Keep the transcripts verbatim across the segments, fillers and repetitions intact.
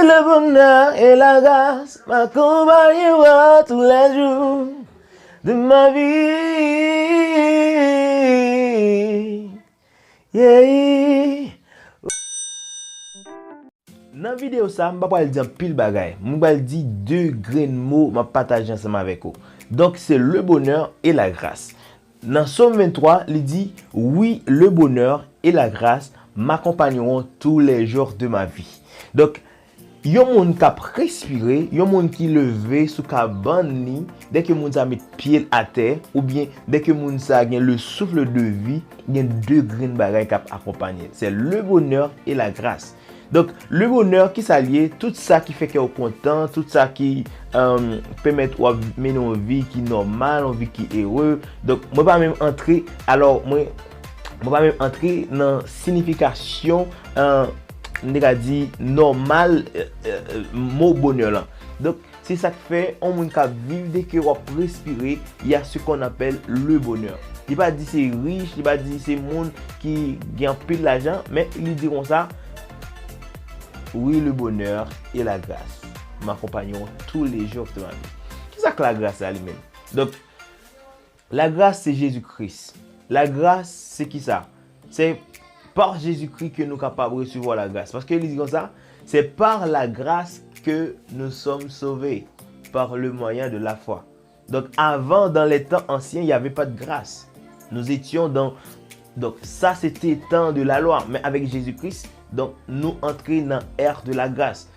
Le bonheur et la grâce m'accompagneront tous les jours de ma vie. Yeah. Nan videyo sa, m pa pral di anpil bagay. M pral di de grenn mo m ap pataje ansanm avèk ou. Donk, se le bonheur et la grâce. Nan Sòm venntwa, li di, oui, le bonheur et la grâce m'accompagneront tous les jours de ma vie. Donk, yon moun k ap respire, yon moun ki leve sou kabann li, dèke moun sa met pye l atè, oubyen dèke moun sa gen le souffle de vie, gen de grenn bagay k ap akonpanye l. Se le bonheur et la grâce. Donk, le bonheur, ki sa l ye? Tout sa ki fè kè w kontan, tout sa ki, euh, pèmèt w ap mennen yon vi ki nòmal, yon vi ki ere. Donk, mwen pa menm antre, alò, mwen, mwen pa menm antre nan siyifikasyon, euh, m te ka di, nòmal, euh, euh, mo bonè lan. Donk, se sa k fè yon moun k ap viv, dèke w ap respire, y a ce qu'on appelle le bonheur. Li pa di se rich, li pa di se moun ki gen anpil lajan, men li di konsa, oui, le bonheur et la grâce m'accompagneront tous les jours de ma vie. Ki sa k lagras la li menm? Donk, lagras se Jezi Kris. Lagras se ki sa? Se par Jezi Kri ke nou kapab resevwa lagras. Paske li di konsa, c'est par la grâce que nous sommes sauvés, par le moyen de la foi. Donc avant, dans les temps anciens, il n'y avait pas de grâce. Nous étions dans, donc ça c'était temps de la loi, mais avec Jésus-Christ, donc nou antre nan ère de la grâce.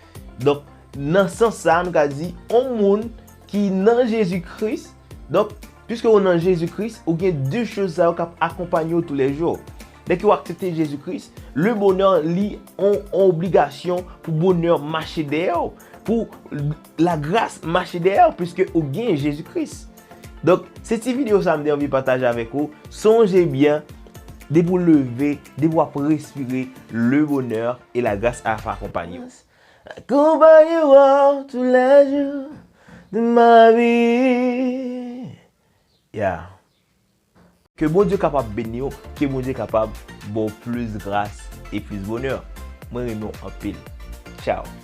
Donk, nan sans sa, nou ka di, yon moun ki nan Jezi Kris, donk, piske ou nan Jezi Kris, ou gen de choz sa yo k ap akonpanye w toulèjou. Dèke w aksepte Jezi Kris, le bonè li yon, yon obligasyon pou bonè mache dèyè w, pou lagras mache dèyè w, piske ou gen Jezi Kris. Donk, se ti videyo sa m te anvi pataje avèk ou. Sonje byen, depi w leve, depi w ap respire, le bonheur et la grâce ap akonpanye w. Accompagnera tous les jours de ma vie. Yeah. Ke Bondye kapab beni w, ke Bondye kapab ba w plis gras e plis bonè. Mwen renmen w anpil. Ciao.